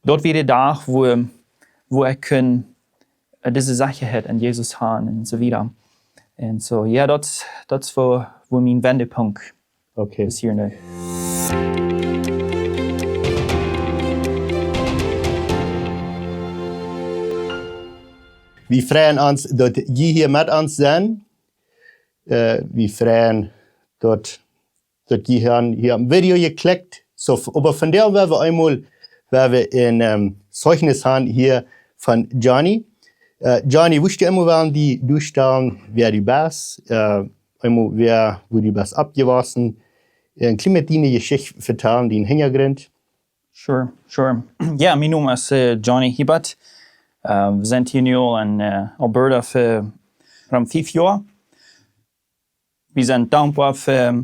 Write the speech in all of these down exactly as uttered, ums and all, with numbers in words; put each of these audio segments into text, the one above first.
daut wia de Dach, wua, wua ekj kunn, äh, dise Sechaheit en Jesus haben un soo wieda. Un soo, jo, daut, daut es wua, wua mien Wendepunkt Okay. Passieren deed. Wie freien ons, daut jie hia met ons sent. Äh, wie freien, daut, daut jie hia, hia opp Video jeklikjt. Soo, oba vondoag woa wie eemol, woa wie een, ähm, Zeugnis haben hia von Johnny. Äh, Johnny, wurscht du eemol wellen die, du stalen, wäa du best? Äh, eemol wäa, wua du best oppjewossen. Een kjlien bät diene Jeschicht vetalen, dän Hinjagrunt. Sure, sure. Jo, mien Nomen es, äh, Johnny Hiebert. Äh, wie sent hia nu aul en, äh, Alberta fa rom fief Joa. Wie sent dankboa fa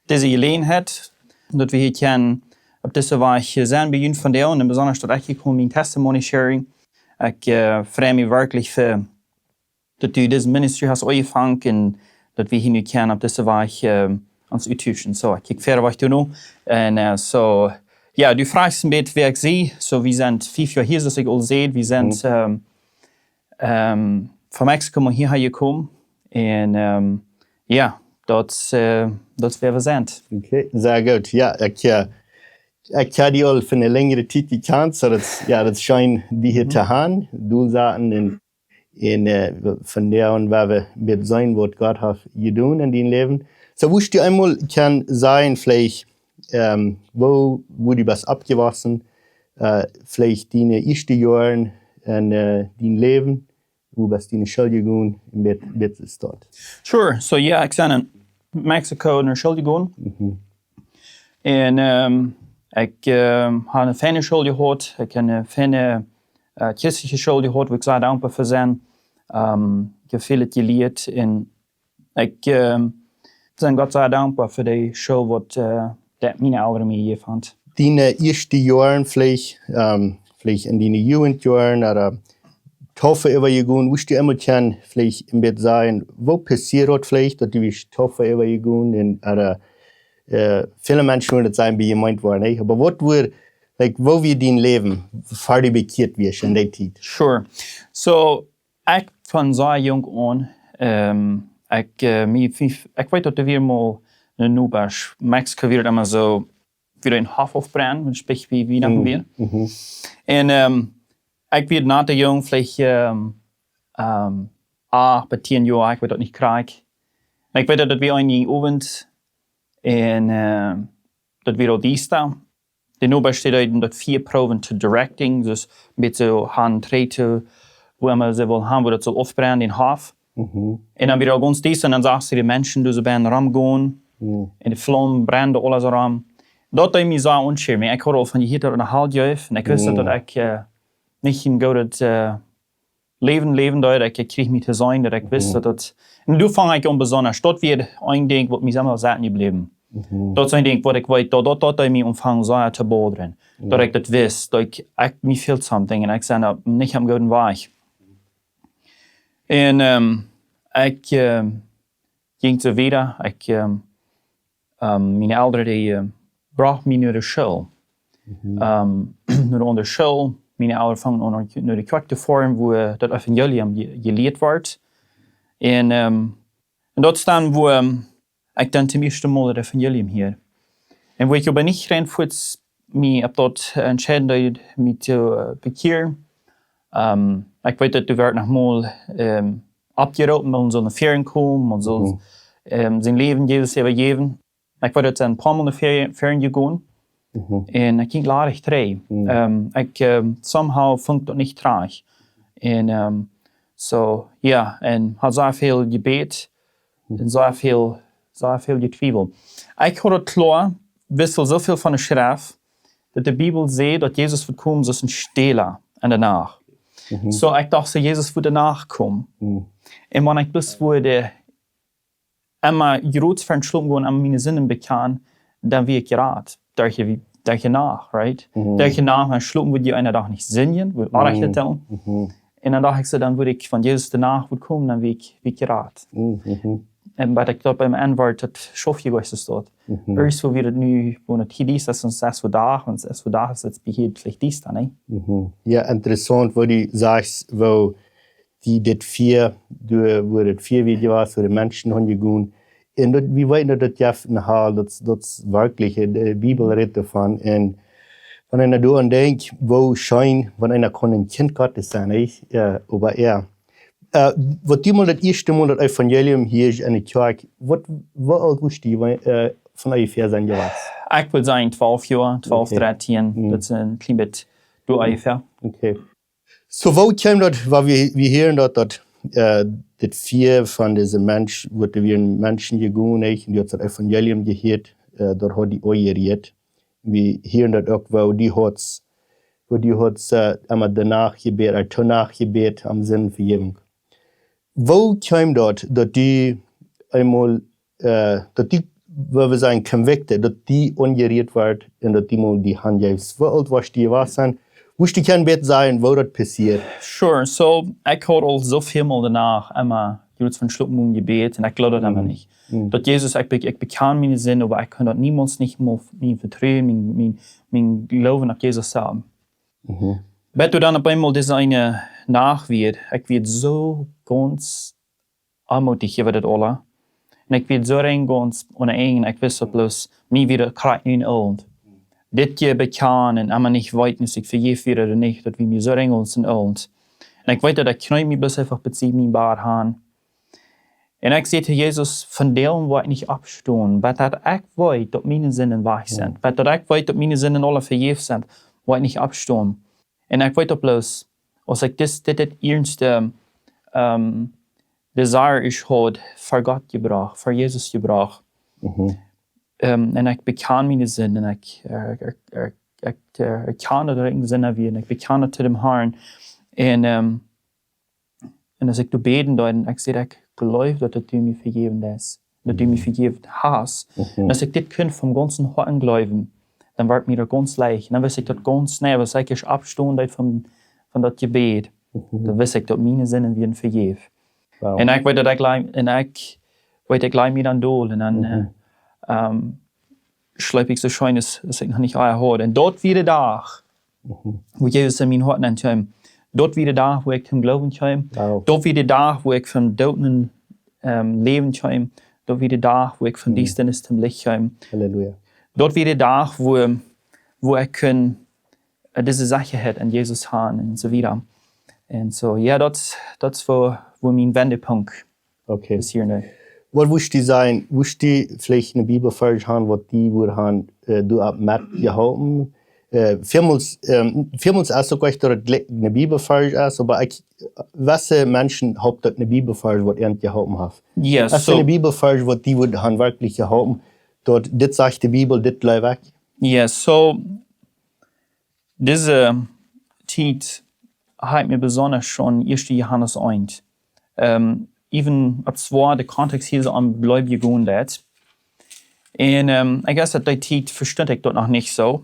dise Jeläajenheit, daut wie hia kjennen opp dise Wies sent bie junt vondoag un besonda daut ekj hia kaun mien Testimony sharen. Ekj, äh, frei mie werkjlich fa daut du dise Ministry hast aunjefongen un daut wie hia nu kjennen opp dise Wies, äh, ons uttuschen. Soo, ekj kjikj wieda wajch doano. Un, äh, soo, jo, du frajchst een bät wäa ekj sie. Soo, wie sent fief Joa hia, soo aus ekj aul säd. Wie sent, ähm, ähm, von Mexiko mau hia jekomen. Un, ähm, jo, daut, äh, daut es wäa wie sent. Okay, sea goot. Jo, ekj, äh, ekj hab die aul fa eene lenjre Tiet jekjant, soo daut, jo, daut es scheen die hia to haben. Du saten en Un, äh, vondoag woa wie een bät seenen waut Gott haft jedonen en dien Läwen. Soo, wurscht du eemol kjennen sajen, veleicht, ähm, wua, wua du best oppjewossen, äh, veleicht diene ieeschte Joaren en, äh, dien Läwen, wua best du no School jegonen, een bät, bät es daut. Sure, soo jo, ekj sie en Mexiko no School jegonen. Un, ähm, ekj, ähm, hab eene fiene School jehaut. Ekj hab eene fiene, äh, christelje School jehaut, wua ekj sea dankboa fa sie. Ähm, ekj hab väl jelieet. Un ekj, ähm, sie Gott sea dankboa fa dee School, waut, äh, daut miene Elren mie jejäft haben. Diene ieeschte Joaren veleicht, ähm, veleicht en diene Jugendjoaren, ooda Taufe äwajegonen, wurscht du eemol kjennen, veleicht een bät sajen, wua passieed daut veleicht, daut du best Taufe äwajegonen un, ooda, äh, väle Menschen wudden daut sajen, bie jemeent worden, nä? Oba waut wia, like, wua wia dien Läwen, ver du bekjieet wieescht en dee Tiet? Sure. Soo, ekj von sea junk aun, ähm, ekj, äh, mie, mie, ekj weet daut doa wia mol een Nobasch, Mexiko wia daut emma soo, wia een Hoff aufbrennen, wan Spich bie Wienachten wia. Un, ähm, ekj wia noch too junk, veleicht, ähm, ähm, acht bat tieen Joa, ekj weet daut nich krakjt. Un ekj weet daut, daut wia een Owent un, ähm, daut wia aul diesta. De Nobasch deeden daut Fia proowen to directing, soo een bät soo han treten, wua emma see wullen haben, wua daut sull aufbrennen, dän Hoff. Un dan wia daut gaunz diesta un dan sach ekj de Menschen doa soo bie romgonen. Un de Flaum brennde aules rom. Daut deed mie sea onscheen. Ekj haud aul von jehieet daut et ne Hal jeef. Un ekj wist daut ekj, äh, nich een goodet, äh, Läwen läwen deed. Ekj, ekj kjrieech mie to seenen daut ekj wist daut daut. Un doa funk ekj aun besonda. Daut wia een Dinkj waut mie emma saut jebläwen. Daut es een Dinkj waut ekj weet, daut, daut, daut deed mie aunfangen sea to bodren. Daut ekj daut wist, daut ekj, ekj, mie fält something. Un ekj sie doa nich opp dän gooden Wajch. Un, ähm, ekj, ähm, jinkj soo wieda. Ekj, ähm, ähm, miene Elren, dee, äh, brochten mie no de School. Ähm, no de aundre School, miene Elren fungen aun no de Kjoakj to foaren, wua daut Evangelium je-, jelieet wort. Un, ähm, un daut es dan, wua, ähm, ekj dan toom ieeschten Mol daut Evangelium hieed. Un wua ekj oba nich rein fuaz mie opp daut, äh, entscheiden deed, mie to, äh, bekjieren. Ähm, ekj weet daut doa wort noch mol, ähm, oppjeroopen, maun sull no väaren komen, maun sull, ähm, sien Läwen Jesus äwajäwen. Ekj weet daut, sie een poa Mol no väaren, väaren jegonen. Un ekj jinkj ladich trigj. Ähm, ekj, ähm, somehow funk daut nich trigj. Un, ähm, soo, jo, un haud sea väl jebät. Un sea väl, sea väl jetwiewelt. Ekj haud daut kloa, wist aul soo väl von de Schreft, daut de Bibel sajcht, daut Jesus woat komen soo aus een Stäla en de Nacht. Soo, ekj docht soo, Jesus woat de Nacht komen. Un wan ekj bloos wudd emma jrod ver schlopen gonen un miene Sinden bekjanen, dan wia ekj jerat. Derch de, derch de Nacht, right? Derch de Nacht, wan ekj schlopen wudd, ekj eenen Dach nich sindjen, wudd oajch vetalen. Un dan docht ekj soo, dan wudd ekj, wan Jesus de Nacht woat komen, dan wia ekj, wia ekj jerat. Un waut ekj doa biem Enwoat, daut schauft je goa soo doa. Mhm. Irjentwoo wia daut nu, woo daut hia diesta es, un es soo Dach, un es soo Dach, es daut hia veleicht diesta, nä? Mhm. Jo, interessaunt, woo du sajchst, woo die dit Fia, du, woo daut Fia wia jewast, woo de Menschen han jegonen. Un daut, wie weeten daut daut jeft een Hal, daut, daut es werkjlich, de Bibel rät doavon. Un wan eena doaraun denkjt, woo scheen, wan eena kaun een Kjint Gottes sennen, nä? Jo, oba jo. Äh, waut du mol daut ieeschte Mol daut Evangelium hieescht enne Kjoakj, waut, woo oolt wia die, äh, von onjefäa sennen jewast? Ekj wudd sajen twalf Joa, twalf, Okay. dartieen, Mhm. daut es een kjlien bät doa onjefäa. Okay. Soo, woo kjeem daut, wua wie, wie hieren daut, daut, äh, dit Fia von dise Mensch, woo doa wieren Menschen jegonen, nä, un dee hauden daut Evangelium jehieet, äh, daut haud die aunjerieet. Wie hieren daut uk, woo du haudst, woo du haudst, äh, emma doano jebät, äh, doano jebät om Sindenvejäwunk. Woo kjeem daut, daut du eemol, äh, daut du, woo wie sajen, convicted, daut du aunjerieet wieescht un daut du mol die hanjeefst? Woo oolt wia die, wia daut? Wurscht du kjeen bät sajen, woo daut passieed? Sure, soo, ekj haud aul soo väl mol doano emma, jrods von Schlopen jebät, un ekj jleewd daut emma Mhm. nich. Mhm. Daut Jesus, ekj be-, ekj bekjan miene Sind, oba ekj kunn daut niemols nich mea, mien Vetruen, mien, mien, mien Gloowen opp Jesus haben. Mhm. Bat doa dan opp eemol dise eene Nacht wia, ekj wia soo gaunz aunmootich äwa daut aules. Un ekj wia soo rein gaunz one Enj, ekj wist daut bloos, mie wia daut krakjt nu en Oolent. Dit je bekjanen un emma nich weeten, aus ekj vejäft wia ooda nich, daut wia mie soo rein gaunz en Oolent. Un ekj weet daut ekj kjneed mie bloos eefach bie mien Bad han. Un ekj säd to Jesus, vondoag woa ekj nich oppstonen, bat daut ekj weet daut miene Sinden wajch sent. Jo. Bat daut ekj weet daut miene Sinden aula vejäft sent, woa ekj nich oppstonen. Un ekj weet daut bloos, aus ekj dit, dit, dit ieeschte, ähm, Desire ekj haud ver Gott jebrocht, ver Jesus jebrocht. Mhm. Ähm, un ekj bekjan miene Sind un ekj, äh, ekj, ekj, ekj, äh, ekj bekjan daut ekj een Sinda wia un ekj bekjan daut to däm Harn. Un, ähm, un aus ekj doa bäden deed un ekj säd, ekj jleew daut du mie vejäwen deist, daut du mie Mhm. vejäft hast. Mhm. Un aus ekj dit kunn von gaunzem Hoaten jleewen, dan wort mie daut gaunz leicht. Un dan wist ekj daut gaunz schnell, aus ekj ieescht oppstonen deed von, von daut Jebäd, Mhm. dan wist ekj daut miene Sinden wieren vejäft. Wow. Un ekj weet daut ekj lei-, un ekj weet, ekj leid mie dan dol un dan, Mhm. äh, ähm, schleep ekj soo scheen aus, aus ekj noch nich ea haud. Un daut wia de Dach, Mhm. wua Jesus en mien Hoat nenkjeem. Daut wia de Dach, wua ekj toom Gloowen kjeem. Wow. Daut wia de Dach, wua ekj von Doot en, ähm, Läwen kjeem. Daut wia de Dach, wua ekj von Mhm. Diestanis toom Licht kjeem. Halleluja. Daut wia de Dach, wua, wua ekj kunn, äh, dise Sechaheit en Jesus han un soo wieda. Un soo, jo, daut, daut es wua, wua mien Wendepunkt Okay. Passieren, jo. Waut wurscht du sajen, wurscht du veleicht een Bibelvarsch haben, waut die wudd haben, äh, doa opp metjeholpen? Äh, välmols, ähm, välmols es uk leicht daut et gle-, een Bibelvarsch es, oba ekj, jewesse Menschen haben daut een Bibelvarsch, waut an jeholpen haft. Yes, es soo een Bibelvarsch, waut die wudd haben werkjlich jeholpen, daut dit sajcht de Bibel, dit jleew ekj? Yes, soo, dise Tiet haft mie besonda aun ieeschte Johanes eent. Ähm, even opp soo de Kontext hia soo aun Gleew jegonen es. Un, ähm, I guess at dee Tiet vestunt ekj daut noch nich soo.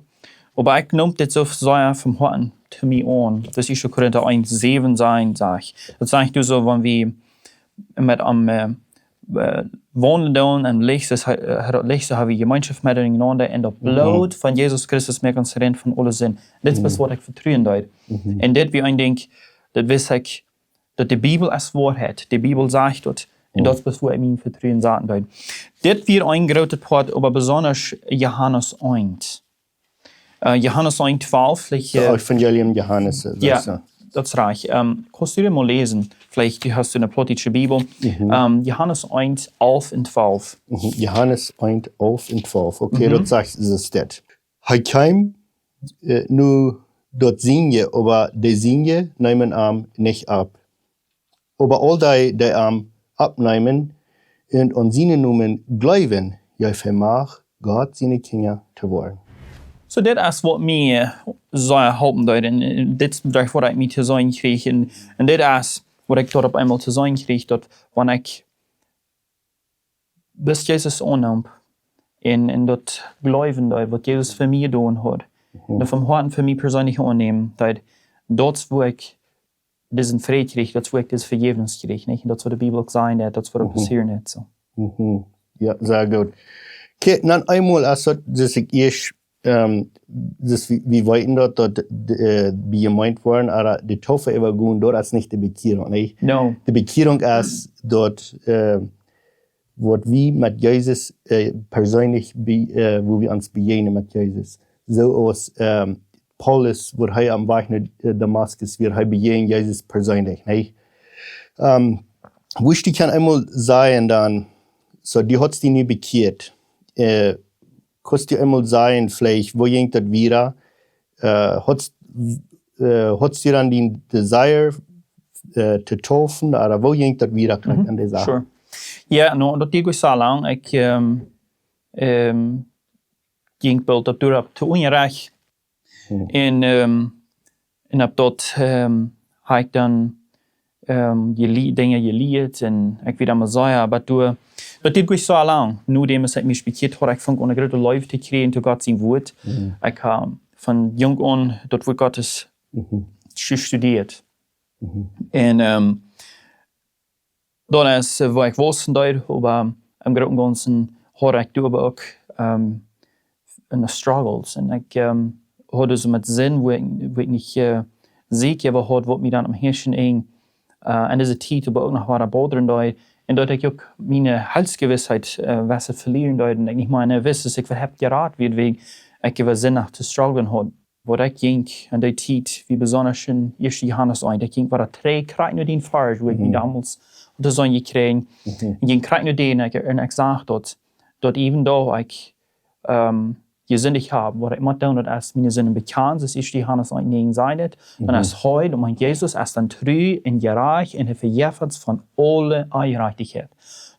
Oba ekj neem dit soo sea von Hoaten to mie aun. Daut es ieeschte Korinta eent säwen sajen, sajcht. Daut sajcht doa soo, wan wie met am, äh, äh, waundlen doonen em Licht, daut hee, äh, daut Licht, soo ha wie Jemeenschoft met enaunda un daut Mhm. Bloot von Jesus Christus moakt ons rein von aule Sind. Dit es Mhm. waut ekj vetruen deed. Mhm. Un dit wia een Dinkj, daut wist ekj, daut de Bibel es Woarheit. De Bibel sajcht daut. Un Mhm. daut es wua ekj mien Vetruen saten deed. Dit wia een groota Poat, oba besonda Johanes eent. Äh, Johanes eent twalf, veleicht, äh, Evangelium Johanes, äh, jo, daut es, äh, daut es rajcht. Ähm, kaust du daut mol läsen? Veleicht du hast eene plautdietsche Bibel. Mhm. Ähm, Johanes eent, alf un twalf. Mhm. Johanes eent, alf un twalf. Okay, Mhm. daut sajcht, es dit. Hee kjeem, äh, no daut Sienje, oba de Sienje neemen am nich opp. Oba aul dee, dee am oppneemen un aun sienen Nomen jleewen, jeef hee Macht, Gott siene Kjinja to woaren. Soo, dit es waut mie, äh, sea halpen deed. Un, äh, dit es waut ekj mie to seenen kjrieech. Un, un dit es waut ekj doa opp eemol to seenen kjrieech, daut wan ekj bloos Jesus aunneem un, un daut jleewen deed, waut Jesus fa mie jedonen haud. Mhm. Un daut von Hoaten fa mie perseenlich aunneem deed, daut es wua ekj disen Fräd kjrieech, daut es wua ekj dise Vejäwnis kjrieech, nich? Un daut es waut de Bibel uk sajcht, daut, daut es waut Mhm. passieren deit, soo. Mhm. Jo, sea goot. Okay, dan eemol aus daut, daut ekj ieescht, ähm, daut wie, wie weeten daut, daut, äh, wie jemeent woaren, oba de Taufe äwagonen, daut es nich de Bekjierunk, nä? No. De Bekjierunk es daut, äh, waut wie met Jesus, äh, perseenlich be-, äh, woo wie ons bejäajnen met Jesus. Soo aus, ähm, Paulus, waut hee aum Wajch no, äh, Damaskus wia, hee bejäajent Jesus perseenlich, nä? Ähm, woo ekj kaun eemol sajen dan, soo, du hast die nu bekjieet. Äh, kaust du eemol sajen, veleicht, woo jinkj daut wieda? Äh, hast, äh, hast du dan dän Desire, äh, to taufen, oda woo jinkj daut wieda, mhm, aun de Sach? Sure. Jo, no, daut deed nich soo lang. Ekj, ähm, ähm, jinkj boolt opp doa opp to Unjarecht. Hm. Un, ähm, un opp daut, ähm, hab ekj dan, ähm, jelie-, Dinja jelieet un ekj wia dan Messias, oba doa, daut deed nich soo lang. Nodäm ekj mie bekjieet haud, ekj funk aun eene groote Leew to kjrieen to Gott sien Wuat. Mhm. Ekj hab von jung aun daut Wuat Gottes, mhm, jestudieet. Mhm. Un, ähm, daut es, äh, woo ekj wausen deed, oba em Grooten un Gaunzen haud ekj doa oba uk, ähm, eene Struggles. Un ekj, ähm, haud soo met Sind, woo ekj, woo ekj nich, äh, secha wia, waut mie dan aum Hoaten jinkj, äh, en dise Tiet, oba uk noch wada bodren deed. Un daut ekj uk miene Heilsgewissheit, äh, wia velieren deed. Un ekj nich mea, nä, wist, daut ekj veleicht jerat wia, wäajen ekj äwa Sind noch to strugglen haud. Waut ekj jinkj en dee Tiet, wia besonda en ieeschte Johanes eent, ekj jinkj wada trigj, krakjt no dän Varsch, woo ekj mie, mhm, donmols haud to seenen jekjräajen. Mhm. Un jinkj krakjt no dän, ekj, un ekj sach daut, daut even though ekj, ähm, jesindicht hab, waut ekj mott doonen, daut es miene Sinden bekjanen, soo aus ieeschte Johanes eent näajen sajcht, dan, mhm, es hee, daut meent Jesus, es dan tru un jerajcht un hee vejeft ons von aule Onjerajchtichkjeit.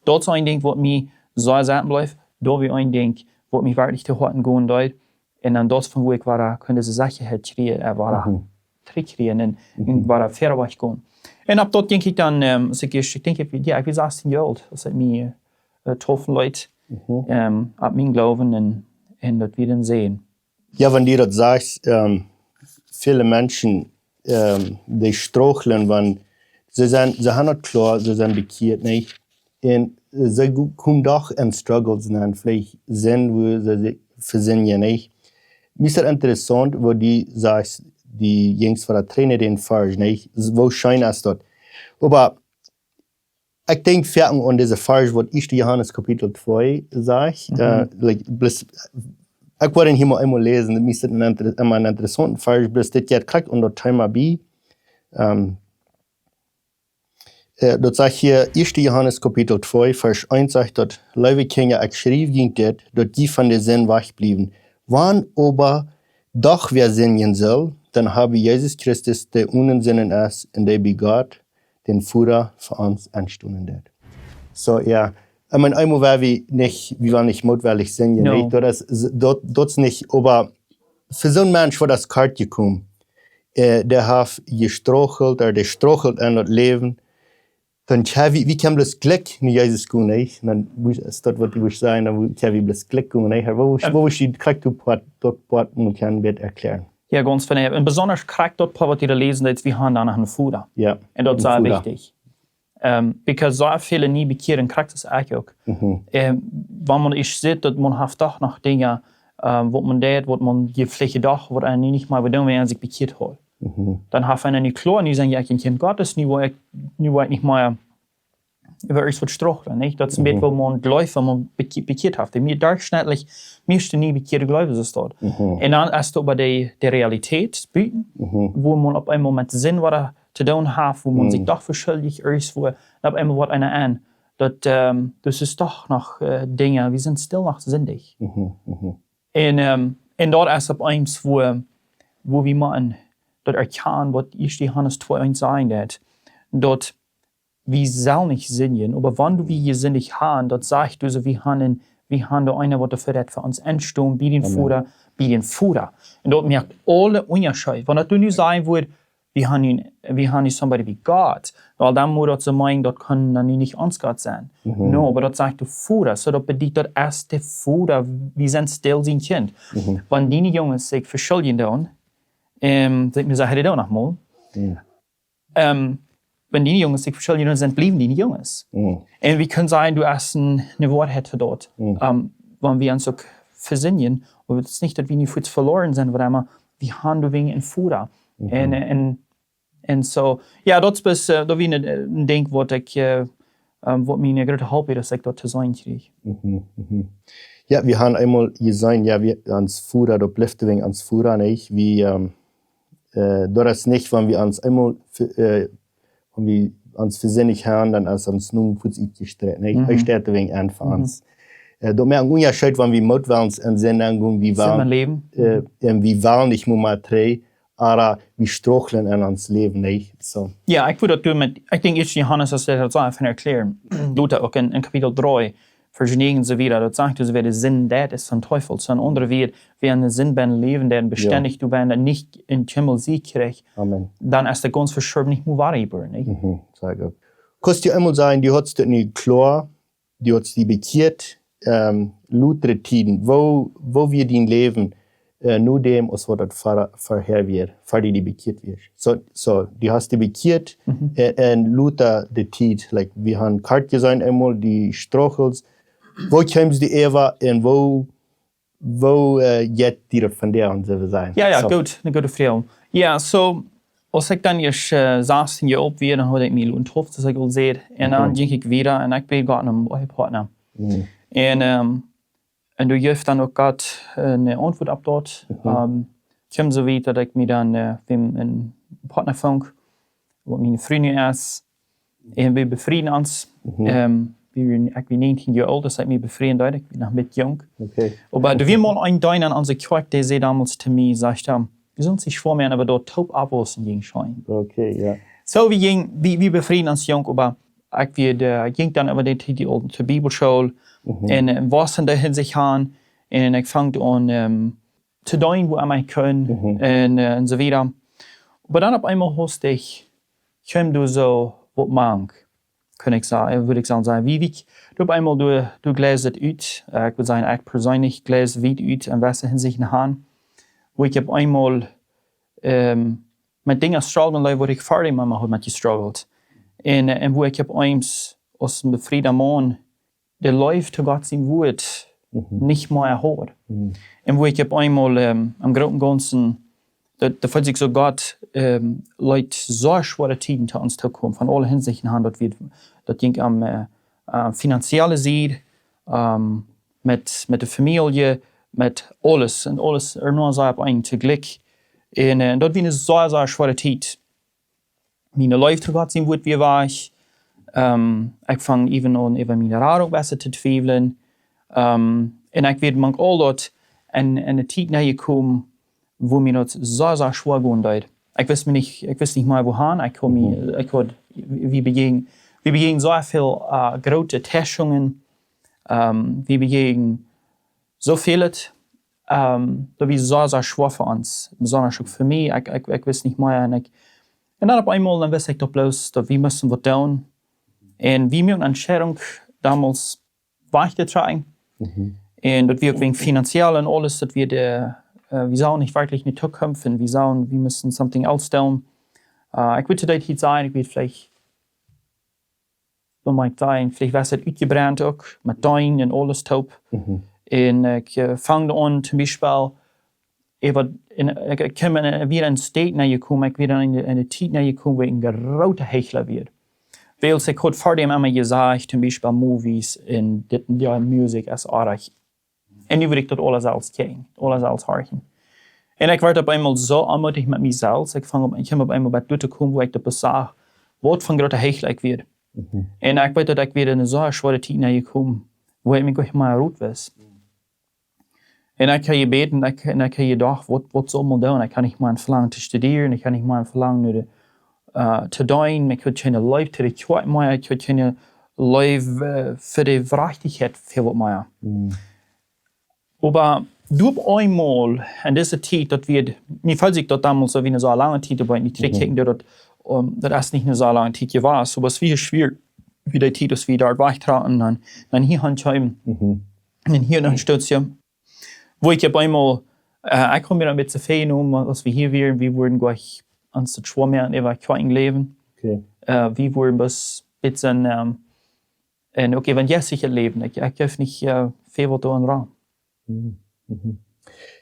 Daut es een Dinkj, waut mie soo secha blift, daut wia een Dinkj, waut mie werkjlich to Hoaten gonen deed, un dan daut von woo ekj wada kunn dise Sechaheit kjrieen, äh, wada, mhm, trigj kjrieen un, un, mhm, wada wieda wajch gonen. Un opp daut jinkj ekj dan, ähm, aus ekj ieescht, ekj denkj, ekj, jo, ekj wia sastieen Joa oolt, aus ekj mie, äh, taufen leet, mhm, ähm, opp mienen Gloowen un, un daut wia dan secha. Jo, wan du daut sajchst, ähm, väle Menschen, ähm, dee strugglen, wan see sent, see haben daut kloa, see sent bekjieet, nä? Un, äh, see go-, komen doch en Struggles nenn, veleicht Sind, woo see sikj vesindjen, nä? Mie es daut interessaunt, woo du sajchst, du jinkjst wada trigj no dän Varsch, nä? Woo scheen es daut? Oba ekj denkj foaken aun dise Varsch, waut ieeschte Johanes Kapitel twee sajcht, mhm, äh, like, bloos, ekj wull dän hia mol eemol läsen, daut es een inter-, emma een interessaunta Varsch, bloos dit jeit krakjt aun daut Thema bie. Ähm, äh, daut sajcht hia, ieeschte Johanes Kapitel twee, Varsch eent sajcht daut: Leewe Kjinja, ekj schriew junt dit, daut jie von de Sind wajch bliewen. Wan oba doch wäa sindjen sull, dan hab wie Jesus Christus, dee onen Sind es un dee bie Gott, dän Voda, fa ons enstonen deit. Soo, jo. Ekj meen, eemol woa wie nich, wie woaren nich mootwellich sindjen, no, nä? Daut es, daut, daut es nich, oba fa soon Mensch, waut es kort jekomen, äh, dee haft jestruggelt, ooda dee struggelt en daut Läwen, dan kjenn wie, wie kjennen bloos jlikj no Jesus gonen, nä? Dan es daut, waut wie sajen, dan kjenn wie bloos jlikj gonen, nä? Woo, ähm, woo es daut krakjt, daut Poat, daut Poat mott ekj een bät erkjlären. Jo, gaunz genau. Un besonda krakjt daut Poat, waut wie doa läsen, daut wie haben dan noch eenen Voda. Jo, un daut es sea wichtich. Ähm, because soo väle Nieenjekjiera krakjt aus ekj uk. Mhm. Ähm, wan eena ieescht sitt, daut eena haft doch noch Dinja, ähm, waut eena deit, waut eena veleicht doch, waut eena nu nich mea woat doonen, wan eena sikj bekjieet haft. Mhm. Dan haft eena nu kloa, nu sie ekj een Kjint Gottes, nu woa ekj, nu woa ekj nich mea äwa irjent waut strugglen, nä? Daut es een, mhm, bät, woo eena jleeft, wan eena bekj-, bekjieet haft. Dee mea derchschnittlich, mieeschte Nieenjekjiera jleewen see daut. Mhm. Un dan es daut bie de, de Realität buten, mhm, woo eena opp eemol met Sind wada to doonen haft, woo eena, mhm, sikj doch veschuldicht es, woo, un opp eemol woat eena en. Daut, ähm, daut es doch noch, äh, Dinja, wie sent stell noch sindich. Mhm, mhm. Un, ähm, un daut es opp eemol, woo, woo wie motten daut erkjanen, waut ieeschte Johanes twee eent sajcht, daut, daut wie sellen nich sindjen, oba wan wie jesindicht haben, daut sajcht, daut wie haben, wie haben doa eenen, waut doafäa rät, fa ons enstonen, bie dän, amen, Voda, bie dän Voda. Un daut moakt aule Unjascheet. Wan daut nu sajen wudd, wie haben nu, wie haben nu somebody bie Gott, well, dan mott daut soo meenen, daut kaun dan nu nich ons Gott sennen. Mhm. No, oba daut sajcht de Voda, soo daut bediet, daut es de Voda, wie sent stell sien Kjint. Mhm. Wan diene Junges sikj veschuldicht dan, ähm, daut ekj mie saj, hee deit daut noch mol. Mhm. Ähm, wan diene Junges sikj veschiljen, dan sent, bliewen diene Junges. Mm. Un wie kjennen sajen, du hast eene, eene Woarheit fa daut. Mm. Ähm, wan wie ons uk vesinjen, oba daut es nich, daut wie nu fuaz veloaren sent, oba wie haben doawäajen een Voda. Mhm. Un, äh, un, un soo, jo, daut es, äh, daut wia een, äh, een Dinkj, waut ekj, äh, ähm, waut mie eene groote Help wia, daut ekj daut to seenen kjrieech. Mhm, mhm. Jo, wie haben eemol jeseenen, jo, wie, ons Voda, daut blift doawäajen ons Voda, nich? Wie, ähm, äh, daut es nich, wan wie ons eemol, äh, wan wie ons vesinjen haben, dan es ons Nomen fuaz utjestrecht, nich? Mhm. Hee steit doawäajen aun fa ons. Äh, daut moakt een Unjascheet, wan wie mootwellens en Sind aungonen, wie wellen, äh, un wie wellen nich mea met dree, oba wie strugglen en ons Läwen, nich? Soo. Jo, ekj wudd daut doonen met, ekj denkj, ieescht Johanes, aus hee daut soo eefach erkjläat, doa uk en, en Kapitel dree, Varsch näajen un soo wieda, daut sajcht, aus wäa de Sind deit, es vom Teufel. Soo en aundre Wieed, wäa en de Sind bennen läft, dee bestendich doa bennen, daut nich em Himmel Sieg kjricht, amen, dan es dee gaunz veschorwen, nich mea wadajebuaren, nich? Mhm, sea goot. Kaust du eemol sajen, du hast daut nu kloa, du hast die bekjieet, ähm, lutre Tieden, woo, woo wia dien Läwen, äh, no däm, aus waut daut ver-, verhäa wia, ver du die bekjieet wieescht? Soo, soo, du hast die bekjieet, mhm, äh, en luta de Tiet, like, wie haben kort jeseenen eemol, die Struggles, woo kjemst du äwa un woo, woo, äh, jeit die daut vondoag aun, sell wie sajen? Jo, jo, soo. Goot, eene goode Froag. Jo, soo, aus ekj dan ieescht, äh, sastieen Joa oolt wia, dan haud ekj mie loten taufen, aus ekj aul säd. Un dan, mhm, jinkj ekj wieda un ekj bleef goa een Ehepartner. Mhm. Un, ähm, un doa jeef dan uk Gott, äh, eene Auntwuat opp daut. Mhm. Ähm, kjeem soo wiet, daut ekj mie dan, äh, wia een Partner funk, waut miene Fru nu es. Un wie befrieden ons. Mhm. Ähm, wie wieren, ekj wia näajentieen Joa oolt, aus ekj mie befrieen deed. Ekj wia noch een bät junk. Okay. Oba doa wia mol een Deena en onse Kjoakj, dee säd donmols to mie, sajcht hee, du sust nich schwoa moaken, oba daut toop oppwaussen jinkj scheen. Okay, jo. Soo, wie jinjen, wie, wie befrieden ons junk, oba ekj wia, äh, jinkj dan äwa dee Tiet aul to Bibelschool. Mhm. Un, äh, wia en dee Hinsicht aun. Un ekj funk aun, ähm, to doonen, woo emma ekj kunn, mhm, un, äh, un soo wieda. Oba dan opp eemol haud ekj, kjeem doa soo waut mank, kunn ekj sa-, äh, wudd ekj sajen, sajen, wie, wie, doa opp eemol, du, du gleist ut, äh, ekj wudd sajen, ekj perseenlich gleist wiet ut en jewesse Hinsichten aun, woo ekj opp eemol, ähm, met Dinja strugglen deed, woo ekj ver däm emma haud met jestruggelt. Un, äh, un woo ekj opp eemol aus een befrieda Maun de Leew to Gott sien Wuat, mhm, nich mea haud. Mhm. Un woo ekj opp eemol, ähm, em grooten Gaunzen, daut, daut feelt sikj soo, Gott, ähm, leet soo schwoare Tieden to ons tookomen, von aule Hinsichten aun, daut wie, daut jinkj om, äh, äh, finanzielle Sied, ähm, met, met de Famielje, met aules, un aules, ea no soo opp eemol toojlikj. Un, äh, daut wia eene sea, sea schwoare Tiet. Miene Leew to Gott sien Wuat wia wajch. Ähm, ekj funk even aun äwa miene Radunk bescha to twiewlen. Ähm, un ekj wia mank aul daut en, en eene Tiet nenjekomen, woo mie daut sea, sea schwoa gonen deed. Ekj wist mie nich, ekj wist nich mea wua han. Ekj haud mie, mhm, ekj haud, wie bejäajenden, wie bejäajenden soo väl, äh, groote Tastungen. Ähm, wie bejäajenden soo väl, ähm, daut wia sea, sea schwoa fa ons. Besonda uk fa mie. Ekj, ekj, ekj wist nich mea. Un ekj, un dan opp eemol, dan wist ekj daut bloos, daut wie musten waut doonen. Un wie muaken eene Entscheidunk donmols wajch to trakjen. Mhm. Un daut wia uk wäajen finanziell un aules, daut wia de, äh, wie sullen nich werkjlich ne Tookunft un wie sullen, wie musten something else doonen. Äh, ekj wudd to dee Tiet sajen, ekj wudd veleicht, woo mott ekj sajen, veleicht wia daut utjebrent uk, met Deenen un aules toop. Mhm. Un ekj, äh, funk aun, toom Biespel, ekj wia en, ekj, ekj kjeem en, wia en eene Tiet nenjekomen, ekj wia en, en eene Tiet nenjekomen, wua ekj een groota Heichla wia. Wiels ekj haud ver däm emma jesajcht, toom Biespel Movies un dit un daut, Musikj es oajch. Un nu wull ekj daut aules selfst kjrieen, aules selfst horchen. Un ekj wort opp eemol soo onmootich met mie selfst. Ekj funk opp, ekj kjeem opp eemol bat doa to komen, wua ekj daut besach, waut fa een groota Heichla ekj wia. Mhm. Un ekj weet, daut ekj wia en eene soo schwoare Tiet nenjekomen, wua ekj mie nich mea rut wist. Un ekj haud jebäden, ekj, un ekj haud jedocht, waut, waut saul ekj doonen? Ekj haud nich mea een Velangen to studieren, ekj haud nich mea een Velangen no de, äh, to deenen, ekj haud kjeene Leew to de Kjoakj mea, ekj haud kjeene Leew, äh, fa de Jerajchtichkjeit, fa waut mea. Mhm. Oba doa opp eemol, en dise Tiet, daut wia, mie feelt sikj daut donmols soo aus eene soo lange Tiet, oba wan ekj nu, mhm, trigjkjikj, daut, daut, ähm, daut es nich eene soo lange Tiet jewast. Oba et wia schwoa, woo dee Tiet, aus wie doa wajchtrocken, dan, dan hia han kjeemen. Mhm. Un hia dan, mhm, Stootje. Wua ekj opp eemol, äh, ekj haud mie een bät väajenomen, aus wie hia wieren, wie wudden jlikj ons daut schwoa moaken, äwa Kjoakjen läwen. Okay. Äh, wie wurden bloos bät sien, ähm, un uk evangelistische Läwen. Ekj, ekj jeef nich, äh, väl waut doa aun rom. Mhm. Mhm.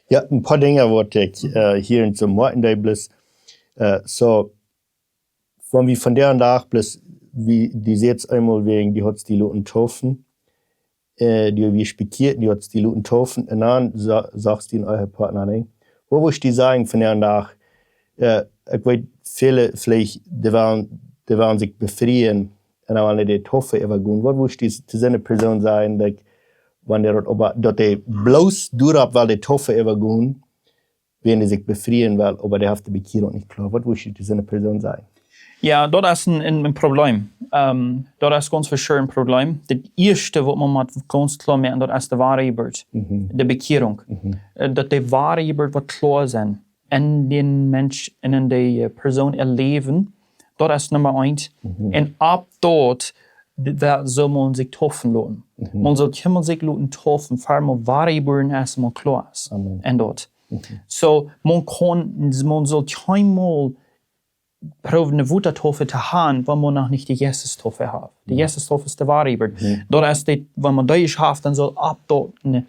Jo, een poa Dinja waut ekj, äh, hia en soo moaken deed, bloos, äh, soo, wan wie vondoag bloos, wie, du sajchst eemol wäajen, du hast die loten taufen, äh, du wieescht bekjieet, du hast die loten taufen, un dan sa-, sajchst du dien Ehepartner, nä? Waut wurscht du sajen vondoag, äh, ekj weet, väle veleicht, dee wellen, dee wellen sikj befrieen un dan wellen dee de Taufe äwagonen. Waut wurscht du to soone Persoon sajen, daut, wan dee daut, oba daut dee bloos doaropp well de Taufe äwagonen, wan dee sikj befrieen well, oba dee haft de Bekjierunk nich kloa? Waut wurscht du to soone Persoon sajen? Jo, daut es een, een, een Problem. Ähm, daut es gaunz fa sure een Problem. Daut ieeschte, waut maun mott gaunz kloa moaken, daut es de woare Jeburt. Mhm. De Bekjierunk. Mhm. Äh, daut de woare Jeburt woat kloa sennen en dän Mensch, en de, äh, Persoon äa Läwen. Daut es Numma eent. Mhm. Un opp daut, d-, daut saul maun sikj taufen loten. Mhm. Maun saul kjeenmol sikj loten taufen, ea maun woare jebuaren es, maun kloa es. Amen. En daut. Mhm. Soo, maun kaun, maun saul kjeenmol proowen ne Wotataufe to han, wan maun noch nich de Jeistestaufe haft. De, mhm, Jeistestaufe es de woare Jeburt. Mhm. Daut es dit, wan maun dee haft, dan saul opp daut ne,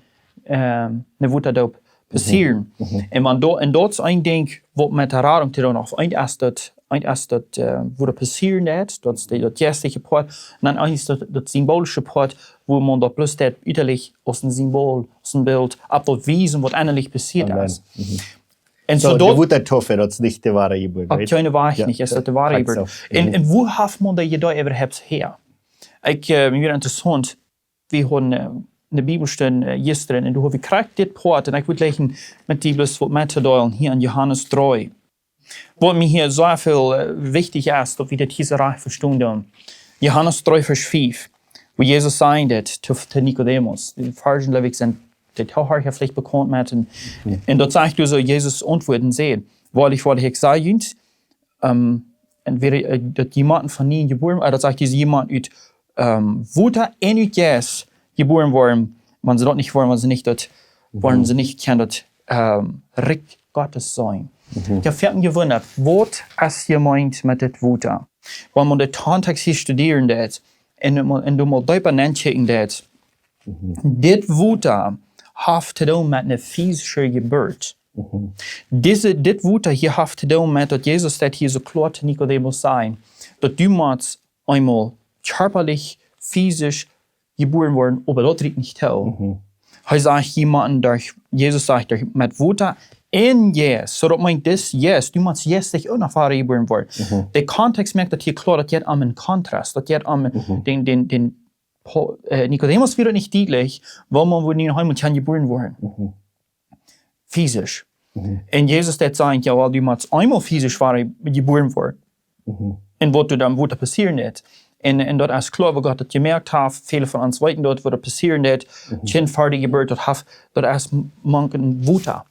ähm, ne Wotadoop, mhm, passieren. Mhm. Un wan daut, un daut es een Dinkj, waut met de Radunk to doonen haft. Eent es daut, eent es daut, äh, waut doa passieren deit, daut es de, daut jeistliche Poat. Un dan eent es daut, daut symbolische Poat, wua maun daut bloos deit, uterlich aus een Symbol, aus een Bilt, opp daut wiesen, waut ennalich passieet, amen, es. Mhm. Un soo, soo de daut Wotataufe, daut es nich de woare Jeburt, opp right? Kjeene Wies, jo, nich, es daut de woare Jeburt. Krakjt soo. Un, mhm, un wua haft maun dee Idee äwahaupt häa? Ekj, äh, mie wia interessaunt, wie hauden, äh, ne Bibelstund, äh, jistren, un doa hab ekj krakjt dit Poat, un ekj wull jlikj met die bloos waut metdeelen, hia en Johanes dree. Waut mie hia soo väl, äh, wichtich es, daut wie dit hia soo rajcht vestonen doonen. Johanes dree, Varsch fief, wua Jesus säd daut to, to Nikodemus. De Varschen, jleew ekj, sent de Toohiera veleicht bekaunt met. Un, mhm, un daut sajcht doa soo, Jesus auntwuad un säd: Woarlich, woarlich, ekj saj junt, ähm, entwäda, äh, daut jemaunt von nie jebuaren, äh, daut sajcht, daut jemaunt ut, ähm, Wota un ut Jeist jebuaren woaren, wan see daut nich woaren, wan see nich daut, mhm, woaren see nich kjennen daut, ähm, Rikj Gottes seenen. Mhm. Ekj hab foaken jewundat, waut es jemeent met dit Wota? Wan maun dän Kontext hia studieren deit, un, un doa mol deepa nenkjikjen deit, mhm, dit Wota haft to doonen met ne physische Jeburt. Mhm. Dise, dit Wota hia haft to doonen met daut Jesus daut hia soo kloa to Nikodemus säd, daut du motst eemol kjarpalich, physisch jebuaren woaren, oba daut rieekjt nich too. Mhm. Hee sajcht, jemaunt derch, Jesus sajcht, derch met Wota un Jeist. Soo daut meent, dis Jeist, du motst jeistlich uk noch wada jebuaren woaren. Mhm. De Kontext moakt daut hia kloa, daut jeit om een Kontrast, daut jeit om, mhm, dän, dän, dän Pau-, äh, Nikodemus wia daut nich dietlich, woo maun woat nich noch eemol kjennen jebuaren woaren. Mhm. Physisch. Mhm. Un Jesus deit sajen, jo, well, du motst eemol physisch wada jebuaren woaren. Mhm. Un waut doa dan, waut doa passieren deit. Un, un daut es kloa, woo Gott daut jemoakt haft. Väle von ons weeten daut, waut doa passieren deit. Mhm. Kjint fa de Jeburt, daut haft, daut es mank een Wota.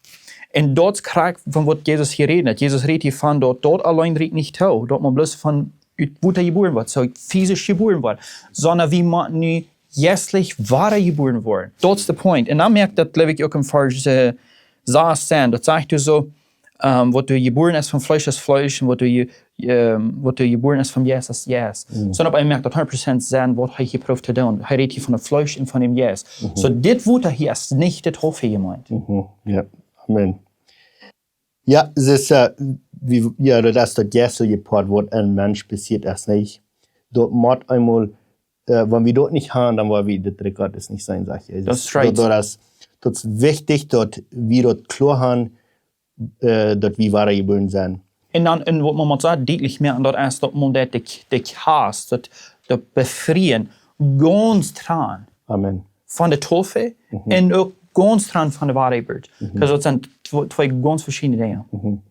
Un daut kjricht von waut Jesus hia rät. Jesus rät hia von daut, daut auleen rieekjt nich too. Daut maun bloos von ut Wota jebuaren woat, soo physisch jebuaren woat, sonda wie motten nu jeistlich wada jebuaren woaren. That's the point. Un dan moakt daut, jleew ekj, uk en Varsch, äh, sass sennen. Daut sajcht doa soo, ähm, waut doa jebuaren es von Fleesch es Fleesch un waut doa je-, ähm, waut doa jebuaren es von Jeist es Jeist. Mhm. Soo opp eemol moakt daut hundat Prozent Senn, waut hee hia proowt to doonen. Hee rät hia von daut Fleesch un von dän Jeist. Mhm. Soo dit Wota hia es nich de Taufe jemeent. Mhm. Jo, amen. Jo, daut es, äh, wie, jo, daut es daut jeistliche Poat, waut een Mensch passieet es nich. Daut mott eemol, äh, wan wie daut nich haben, dan woa wie de Rikj Gottes nich seenen, sajcht Jesus. That's right. Daut, daut es, daut es wichtich, daut wie daut kloa haben, äh, daut wie wada jebuaren sent. Un dan, un waut maun mott soo dietlich moaken, daut es daut maun daut de, de Kjast, daut, daut Befrieen, gaunz trannen. Amen. Von de Taufe, mhm, un uk gaunz trannen von de Woarheit. Mhm. Because daut sent tw-, twee gaunz veschiedne Dinja. Mhm.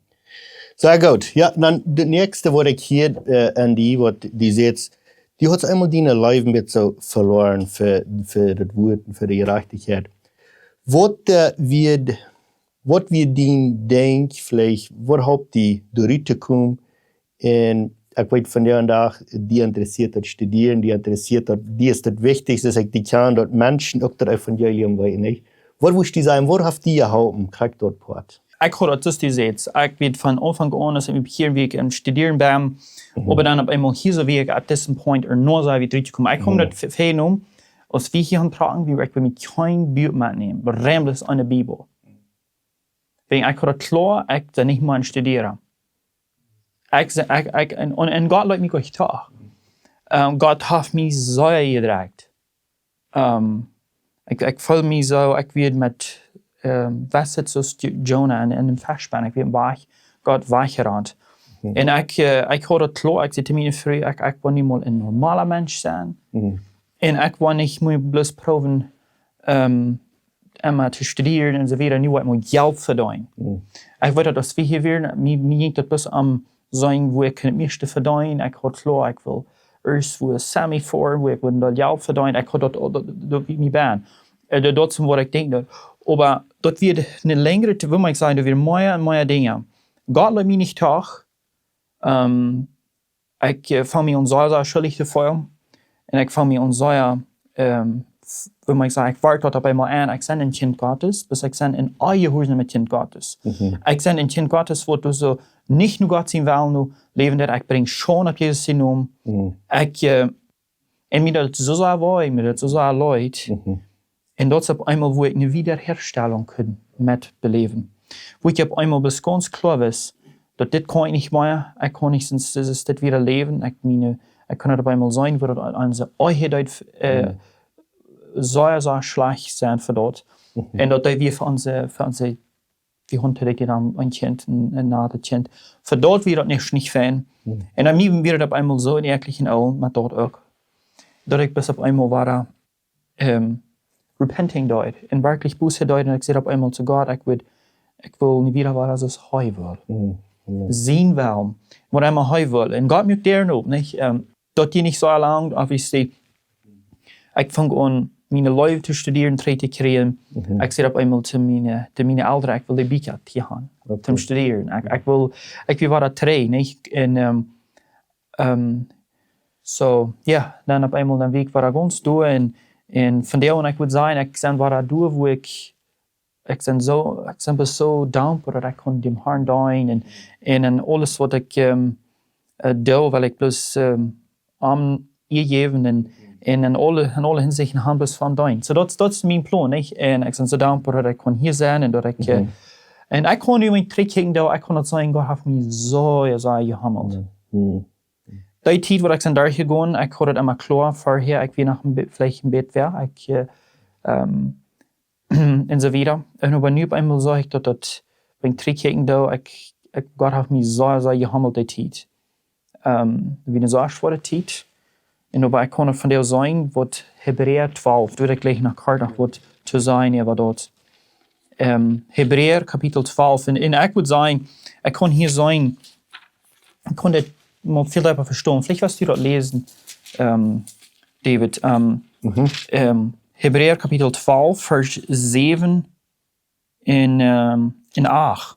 Sea goot. Jo, dan daut näakjste, waut ekj hia, äh, aun die, waut du sajchst, du hast eemol diene Leew een bät soo veloaren fa, fa daut Wuat un fa de Jerajchtichkjeit. Waut, äh, wia, waut wia dien Denkj, veleicht, waut halpt die doa rut to komen? Un ekj weet vondoag dän Dach, die interessieet daut Studieren, die interessieet daut, die es daut Wichtichste, daut ekj die kjan, daut Menschen uk daut Evangelium weeten, nich? Waut wurscht du sajen, waut haft die jeholpen, krakjt daut Poat? ekj haud daut, soo aus du sajchst, ekj wia von Aunfank aun, aus ekj mie bekjieed, wia ekj aum Studieren bie, oba dan opp eemol hia soo wia ekj at this point, ea noch soo wia ekj trigj jekomen. Ekj haud daut ve-, venom, aus wie hia auntrocken, wia ekj bie mie kjeen Buak metnämen, bloos bloos eene Bibel. Wäajen ekj haud daut kloa, ekj sie nich mea een Studierer. Ekj sie, ekj, ekj, un, un, un Gott leet mie nich too. Ähm, Gott haft mie soo jedroagen. Ähm, ekj, ekj feeld mie soo, ekj wia met, ähm, waut es daut, soo aus Jo-, Jona en, en dän Feschpenn, ekj wia wajch, Gott wajchjerant. Un ekj, äh, ekj haud daut kloa, ekj säd to miene Fru, ekj, ekj well nu mol een normala Mensch sennen. Un ekj well nich mea bloos proowen, ähm, emma to studieren un soo wieda, nu well ekj mol Jelt vedeenen. Ekj weet daut, aus wie hia wieren, mie, mie jinkj daut bloos om seenen, woo ekj kunn daut mieeschte vedeenen. Ekj haud kloa, ekj well ieescht wua Semi foaren, woo ekj wudd daut Jelt vedeenen. Ekj haud daut, daut, daut wia mie bie. Äh, daut, daut es waut ekj denkj daut. Oba daut wia eene lenjre Tiet, woo mucht ekj sajen, doa wieren mea un mea Dinja. Gott leet mie nich too. Ähm, ekj, äh, funk mie aun sea, sea schuldich to feelen. Un ekj funk mie aun sea, ähm, f-, woo mucht ekj sajen, ekj wort daut opp eemol aun, ekj sie een Kjint Gottes, bat ekj sie een onjehuarsomet Kjint Gottes. Ekj sie een Kjint Gottes, waut doa soo nich no Gott sienen Wellen no läwen deit, ekj brinj Schaund opp Jesus sienen Nomen. Ekj, äh, un mie daut soo sea wee, mie daut soo sea leet. Un daut es opp eemol, woo ekj eene Wiederherstellung kunn met beläwen. Woo ekj opp eemol bat gaunz kloa wia, daut dit kaun ekj nich mea, ekj kaun nich soo, soo, soo dit wieda läwen. Ekj meen, ekj kunn daut opp eemol seenen, woo daut aun, aun onse Ehe deed, äh, sea, sea schlajcht sennen fa daut. Un daut deed wia fa onse, fa onse, wie hauden direkt dan een Kjint, een, een noda Kjint. Fa daut wia daut nich, nich fein. Un dan mie wia daut opp eemol soo een ekjlichen Ool, oba daut uk. Daut ekj bat opp eemol wia, ähm, repenting deed. Un werkjlich Buße deed. Un ekj säd opp eemol to Gott, ekj wudd, ekj well nu wieda woaren soo aus hee well. Sienen Wellen. Waut emma hee well. Un Gott mucht doa nich, nich? Ähm, daut deed nich soo lang, obviously. Ekj funk aun, miene Leew to studieren, trigj to kjrieen. Ekj säd opp eemol to miene, to miene Elren, ekj well dee Bieekja hia haben. Toom studieren. Ekj, ekj well, ekj well woaren trigj, nich? Un, ähm, ähm, soo, jo, dan opp eemol dan wia ekj woaren gaunz doa un, un von doa aun, ekj wudd sajen, ekj sie woaren doa, woo ekj, ekj sie soo, ekj sie bloos soo dankboa daut ekj kunn däm Harn deenen un, un en aules waut ekj, ähm, äh, doo, well ekj bloos, ähm, am Ea jäwen un, un en aule, en aule Hinsichten han bloos von deenen. Soo daut, daut es mien Plon, nich? Un ekj sie soo dankboa daut ekj kunn hia sennen un daut ekj, äh, un ekj kaun nu, wan ekj trigjkjikj, daut ekj kaun daut sajen, Gott haft mie soo, jo, soo jehaumelt. Dee Tiet, wua ekj sie derchjegonen, ekj haud daut emma kloa, verhäa, ekj wia noch een bät, veleicht een bät wea, ekj, äh, ähm, un soo wieda. Un oba nu opp eemol sach ekj daut, daut, wan ekj trigjkjikj doo, ekj, ekj, Gott haft mie soo, soo jehaumelt dee Tiet. Ähm, wia eene soo schwoare Tiet. Un oba ekj kaun von doa seenen, waut Hebräa twalf, doa wudd ekj jlikj noch kort noch waut to sajen, äwa daut. Ähm, Hebräa Kapitel twalf. Un, un ekj wudd sajen, ekj kaun hia seenen, ekj kaun dit mol väl bäta vestonen. Veleicht west du daut läsen, ähm, David. Ähm, ähm, Hebräa Kapitel twalf, Varsch säwen un, ähm, un acht.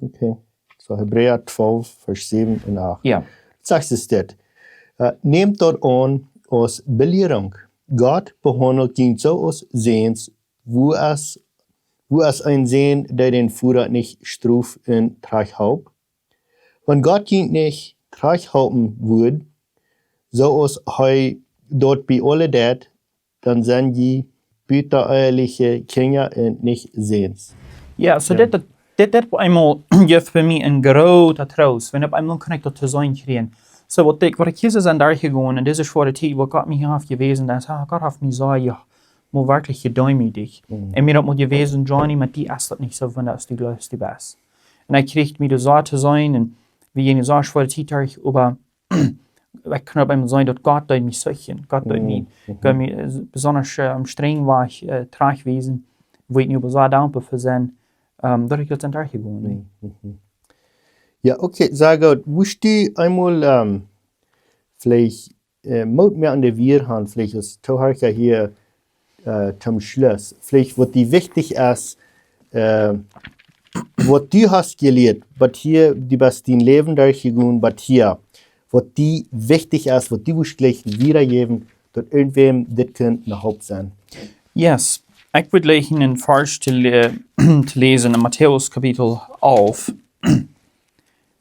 Okay. Soo, Hebräa twalf, Varsch säwen un acht. Jo. Sajcht et dit. Äh, nämt daut aun aus Belierunk. Gott behaundelt junt soo aus Säns, woo aus, woo aus een Sän, dee dän Voda nich stroft un trigjhalpt. Wan Gott junt nich trigjhalpen wudd, soo aus hee daut bie aule deit, dan sent jie buta-eheliche Kjinja un nich Säns. Jo, soo dit, dit, dit, dit opp eemol jeft bie mie een groota Troost, wan opp eemol kaun ekj daut to seenen kjrieen. Soo waut ekj, waut ekj hia soo sie derchjegonen en dise schwoare Tiet, waut Gott mie haft jewäsen, daut es, ah, Gott haft mie soo, jo, mol werkjlich jedeemoodicht. Un mie daut mol jewäsen, Johnny, met die es daut nich soo, wan du jleefst, du best. Un ekj kjrieech mie doa soo to seenen, un wie en soo schwoare Tiet derch, oba ekj kaun opp eemol seenen, daut Gott deed mie seenen. Gott deed mie, Gott mie, äh, besonda, äh, aum strenjen Wajch, äh, trigjwiesen, wua ekj nu oba soo dankboa fa sie, ähm, daut ekj daut sie derchjegonen. Jo, okay, sea goot. Wurscht du eemol, ähm, veleicht, äh, Moot moaken, dee wie han, veleicht aus Toohiera hia, äh, toom Schluss. Veleicht waut die wichtich es, äh, waut du hast jelieet, waut hia, du best dien Läwen derchjegonen, waut hia, waut die wichtich es, waut du wurscht jlikj wiedajäwen, daut irjentwäm dit kaun ne Help sennen. Yes. Ekj wudd jleichen een Varsch to, lä- to läsen en Matäus Kapitel alf,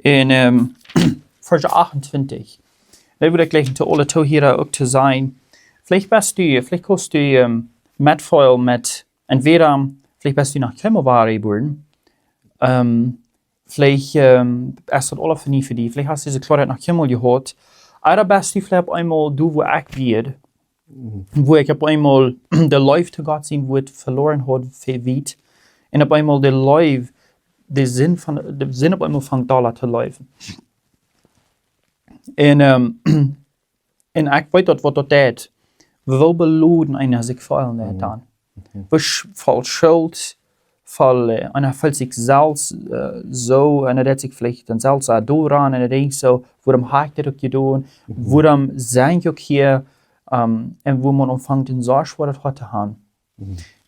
en, ähm, Varsch achtuntwintich. Daut wudd ekj jleichen to aule Toohiera uk to sajen. Veleicht best du, veleicht kaust du, ähm, metfeelen met, entwäda, veleicht best du noch kjeenmol wada jebuaren, ähm, veleicht, ähm, es daut aula veniee fa die. Veleicht hast du dise Kloaheit noch kjeenmol jehaut. Ooda best du veleicht opp eemol doa, wua ekj wia, wua ekj opp eemol de Leew to Gott sien Wort veloaren haud, fa wiet. Un opp eemol de Leew, de Sind von, de Sind opp eemol aunfunk doa to leewen. Un, ähm, un ekj weet daut, waut daut deit. Woo beloden eena sikj feelen deit dan. Woo sch- voll Schult, voll, äh, eena feelt sikj selfst, äh, soo, un eena deit sikj veleicht dan selfst uk doaraun, un eena denkjt soo, wuarom hab ekj dit uk jedonen? Wuarom sie ekj uk hia? Ähm, un wua eena aunfangt een soo schwoaret Hoat to haben.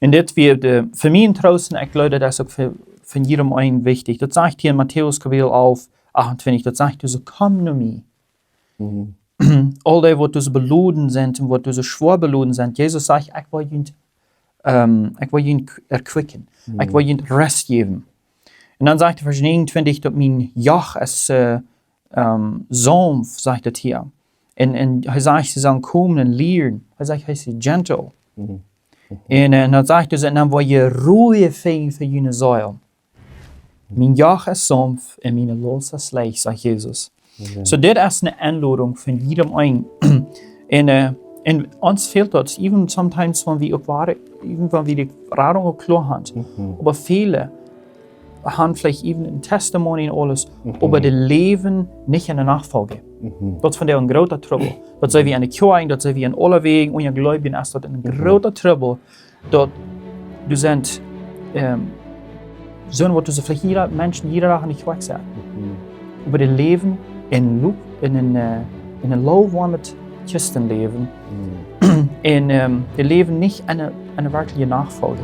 Un dit wia de, fa mie een Troost, un ekj jleew, daut es uk fa, fa jieda eenen wichtich. Daut sajcht hia en Matäus Kapitel alf, achtuntwintich, daut sajcht doa soo: "Komt no mie." Aul dee, waut doa soo beloden sent un waut doa soo schwoa beloden sent, Jesus sajcht: "Ekj well junt, ähm, ekj well junt k- erquicken. Ekj well junt Rest jäwen." Un dan sajcht hee, Varsch näajenuntwintich, daut mien Joch es, äh, ähm, saunft, sajcht daut hia. Un, un hee sajcht, see sellen komen un lieren. Hee sajcht, hee es gentle. Un, äh, dan sajcht hee, un dan woa jie Ru finjen fa june Seel. Mien Joch es saunft un miene Laust es leicht, sajcht Jesus. Soo, dit es eene Enlodunk fa jieda eenen. Un, äh, un ons fält daut, even sometimes, wan wie uk wada, even wan wie de Radunk uk kloa haben. Oba väle haben veleicht even een Testimony un aules, oba dee läwen nich en de Nofolj. Daut es vondoag een groota Trubbel. Daut sent wie en de Kjoakj, daut sent wie en aule Wäaj, un jie jleewen, es daut een groota Trubbel, daut doa sent, ähm, sent, waut doa veleicht jieda Mensch, jieda Dach en de Kjoakj sent. Oba dee läwen en Lu- en een, äh, en een lauwarmet Christenläwen. Un, ähm, dee läwen nich en de, en de werkjliche Nofolj.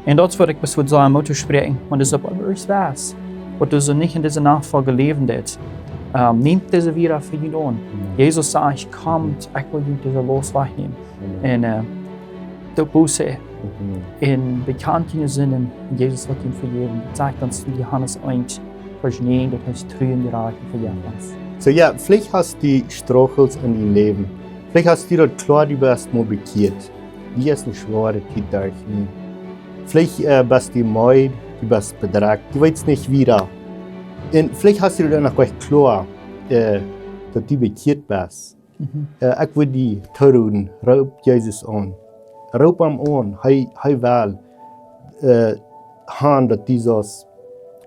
Un daut es, waut ekj best wudd sajen, Moot to spräakjen, wan daut opp eemol es, waut doa soo nich en dise Nofolj läwen deit. Ähm, nämt dise wada fa junt aun. Jesus sajcht: "Komt, ekj well junt dise Laust wajchnämen." Un, äh, doot Buße. Un bekjant june Sinden, un Jesus woat junt vejäwen. Daut sajcht ons en Johanes eent, Varsch näajen, daut hee es tru un jerajcht un vejeft ons. Soo jo, veleicht hast du Struggles en dien Läwen. Veleicht hast du daut kloa, du best mol bekjieet. Du hast eene schwoare Tiet derchnämen. Veleicht, äh, best du meed, du best bedrekjt, du weetst nich wada. Un veleicht hast du daut noch goanich kloa, äh, daut du bekjieet best. Äh, ekj wudd die toroden, roop Jesus aun. Roop am aun. Hee, hee well, äh, haben, daut du sust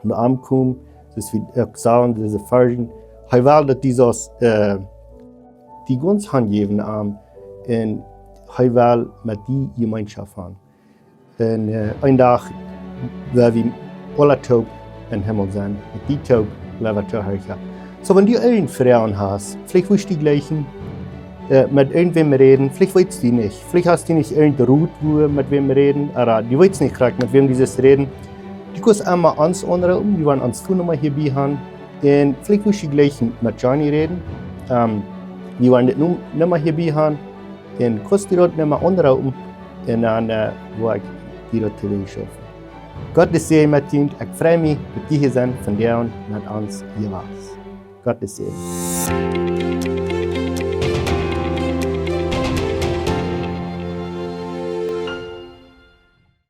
no am komen, soo aus wie uk sagen, dise Varsch. Hee well, daut du sust, äh, die gaunz hanjäwen am. Un hee well met die Jemeenschoft haben. Un, äh, een Dach woa wie aula toop em Himmel sennen. Met die toop woa wie toop sennen. Soo, wan du irjent Froagen hast, veleicht wurscht du jleichen, äh, met irjentwäm räden, veleicht weetst du nich, veleicht hast du nich irjent Rot, wua met wäm räden, ooda du weetst nich krakjt, met wäm du sust räden. Du kaust emma ons aunroopen, wie woaren ons Phone Numma hia bie haben. Un veleicht wurscht du jleichen met Johnny räden. Ähm, wie woaren de Num- Numma hia bie haben. Un kaust du daut Numma aunroopen, un dan, äh, woa ekj die daut tooschaufen. Gott es sea met junt. Ekj frei mie, daut jie hia sent vondoag met ons jewast. Gott es sea.